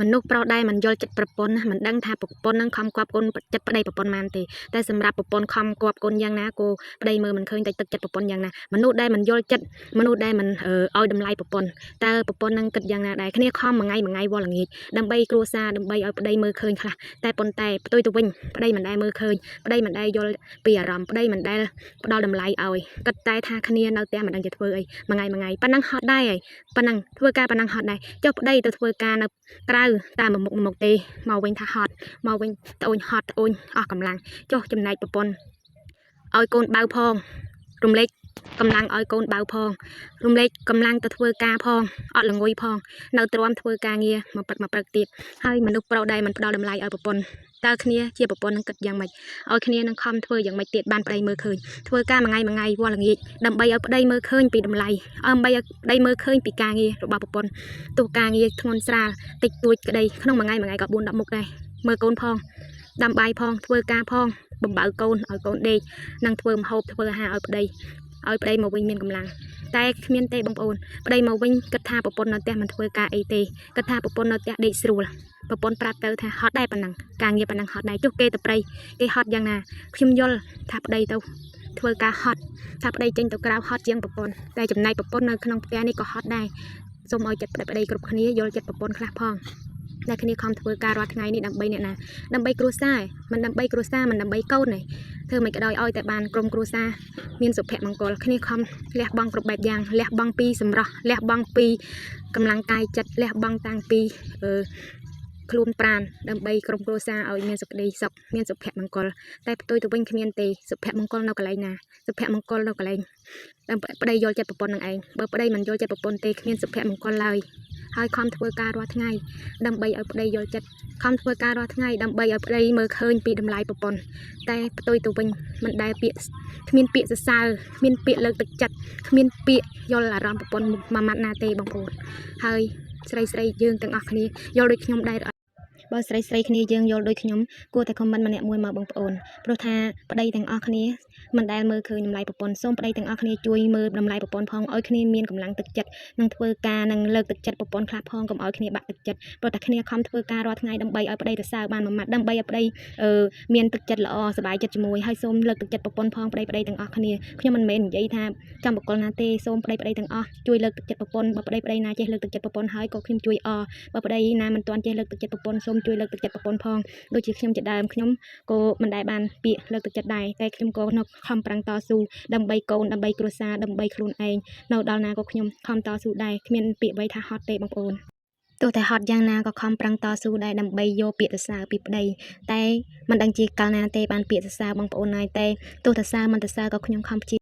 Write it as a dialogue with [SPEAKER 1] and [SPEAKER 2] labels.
[SPEAKER 1] មនុស្សប្រុសដែលមិនយល់ចិត្តប្រពន្ធណាមិនដឹងថាប្រពន្ធនឹងខំគប់គុណចិត្តប្តីប្រពន្ធបានទេតែសម្រាប់ប្រពន្ធខំគប់គុណយ៉ាងណាក៏ប្តីមើលមិនឃើញតែទឹកចិត្តប្រពន្ធយ៉ាងណាមនុស្សដែលមិនយល់ចិត្តមនុស្សដែលមិនឲ្យតម្លៃប្រពន្ធតើប្រពន្ធនឹងគិតយ៉ាងណាដែរគ្នាខំមួយថ្ងៃមួយថ្ងៃវល់ល្ងាចដើម្បីគ្រួសារដើម្បីឲ្យប្តីមើលឃើញខ្លះតែប៉ុន្តែផ្ទុយទៅវិញប្តីមិនដែលមើលឃើញប្តីមិនដែលយល់ពីអារម្មណ៍ប្តីមិនដែលផ្ដល់តម្លៃឲ្យគិតតែថាគ្នានៅផ្ទះមិនដឹងจะធ្វើអីមួយថ្ងៃមួយថ្ងៃប៉ណ្ណឹងហត់ដែរហើយប៉ណ្ណឹងធ្វើការប៉ណ្ណឹងហត់ដែរចុះប្តីទៅធ្វើការនៅ ក្រៅតាមមួយមុខមួយមុខទេមកវិញថាហត់មកវិញត្អូញហត់ត្អូញអស់កម្លាំងចុះចំណែកប្រពន្ធឲ្យកូនបៅផងរំលែកកម្លាំងឲ្យកូនបៅផងរំលែកកម្លាំងទៅធ្វើការផងអត់ល្ងុយផងនៅទ្រាំធ្វើការងារមកព្រឹកមកព្រឹកទៀតហើយមនុស្សប្រុសដែលមិនផ្ដល់តម្លៃឲ្យប្រពន្ធតើគ្នាជាប្រពន្ធនឹងគិតយ៉ាងម៉េចឲ្យគ្នានឹងខំធ្វើយ៉ាងម៉េចទៀតបានប្តីមើលឃើញធ្វើការមួយថ្ងៃមួយថ្ងៃវល់ល្ងាចដើម្បីឲ្យប្តីមើលឃើញពីតម្លៃដើម្បីឲ្យប្តីមើលឃើញពីការងាររបស់ប្រពន្ធទោះការងារធ្ងន់ស្រាល តិចតួចក្តីក្នុងមួយថ្ងៃមួយថ្ងៃក៏4 10មុខដែរមើលកូនផងដាំបាយផងធ្វើការផងបំបើកូនឲ្យកូនដេកនិងធ្វើម្ហូបធ្វើអាហារឲ្យប្តីឲ្យប្តីមកវិញមានកម្លាំងតែគ្មានទេបងប្អូនប្តីមកវិញគិតថាប្រពន្ធនៅផ្ទះមិនធ្វើការអីទេគិតថាប្រពន្ធនៅផ្ទះដេកស្រួលប្រពន្ធប្រាប់ទៅថាហត់ដែរប៉ុណ្ណឹងការងារប៉ុណ្ណឹងហត់ដែរចុះគេទៅព្រៃគេហត់យ៉ាងណាខ្ញុំយល់ថាប្តីទៅធ្វើការហត់ថាប្តីចេញទៅក្រៅហត់ជាងប្រពន្ធតែចំណែកប្រពន្ធនៅក្នុងផ្ទះនេះក៏ហត់ដែរសូមឲ្យចិត្តប្តីប្តីគ្រប់គ្នាយល់ចិត្តប្រពន្ធខ្លះផង ដែលគ្នាខំធ្វើការរាល់ថ្ងៃនេះដើម្បីអ្នកណាដើម្បីគ្រួសារមិនដើម្បីគ្រួសារមិនដើម្បីកូនទេធ្វើមិនក៏ដោយឲ្យតែបានក្រុមគ្រួសារមានសុភមង្គលគ្នាខំលះបង់គ្រប់បែបយ៉ាងលះបង់ពីសម្រស់លះបង់ពីកម្លាំងកាយចិត្តលះបង់តាំងពីអឺខ្លួនប្រាណដើម្បីក្រុមគ្រួសារឲ្យមានសុខក្តីសុខមានសុភមង្គលតែផ្ទុយទៅវិញគ្មានទេសុភមង្គលនៅកន្លែងណាសុភមង្គលនៅកន្លែងដើម្បីប្តីយល់ចិត្តប្រពន្ធនឹងឯងបើប្តីមិនយល់ចិត្តប្រពន្ធទេគ្មានសុភមង្គលឡើយហើយខំធ្វើការរាល់ថ្ងៃ ដើម្បីឲ្យប្តីយល់ចិត្តខំធ្វើការរាល់ថ្ងៃដើម្បីឲ្យប្តីមើលឃើញពីតម្លៃប្រពន្ធតែផ្ទុយទៅវិញមិនដែលពាក្យគ្មានពាក្យសរសើរគ្មានពាក្យលើកទឹកចិត្តគ្មានពាក្យយល់អារម្មណ៍ប្រពន្ធមួយម៉ាត់ណាទេបងប្អូនហើយស្រីស្រីយើងទាំងអស់គ្នាយល់ដូចខ្ញុំដែរឬអត់បើស្រីស្រីគ្នាយើងយល់ដូចខ្ញុំគួរតែ comment ម្នាក់មួយមកបងប្អូនព្រោះថាប្តីទាំងអស់គ្នាមិនដែលមើលឃើញតម្លៃប្រពន្ធសូមប្តីទាំងអស់គ្នាជួយមើលតម្លៃប្រពន្ធផងឲ្យគ្នាមានកម្លាំងទឹកចិត្តនិងធ្វើការនិងលើកទឹកចិត្តប្រពន្ធខ្លះផងកុំឲ្យគ្នាបាក់ទឹកចិត្ត ព្រោះតែគ្នាខំធ្វើការរាល់ថ្ងៃដើម្បីឲ្យប្តីសរសើរបានមួយម៉ាត់ដើម្បីឲ្យប្តីអឺមានទឹកចិត្តល្អសប្បាយចិត្តជាមួយហើយសូមលើកទឹកចិត្តប្រពន្ធផងប្តីប្តីទាំងអស់គ្នាខ្ញុំមិនមែននិយាយថាចំបកលណាទេសូមប្តីប្តីទាំងអស់ជួយលើកទឹកចិត្តប្រពន្ធបើប្តីប្តីណាចេះលើកទឹកចិត្តប្រពន្ធហើយក៏ខ្ញុំជួយអបើប្តីណាមិនទាន់ចេះលើកទឹកចិត្តប្រពន្ធសូមជួយលើកទឹកចិត្តប្រពន្ធផងដូចជាខ្ញុំជាដើមខ្ញុំក៏មិនដែលបានពាក្យលើកទឹកចិត្តដែរតែខ្ញុំក៏នៅខំប្រឹងតស៊ូដើម្បីកូនដើម្បីគ្រួសារដើម្បីខ្លួនឯងនៅដល់ណាក៏ខ្ញុំខំតស៊ូដែរគ្មានពាក្យអ្វីថាហត់ទេបងប្អូន ទោះតែហត់យ៉ាងណាក៏ខំប្រឹងតស៊ូដែរដើម្បីយកពាក្យសរសើរពីប្តីតែមិនដឹងជាកាលណាទេបានពាក្យសរសើរបងប្អូនណាយទេទោះសរសើរមិនសរសើរក៏ខ្ញុំខំព្យា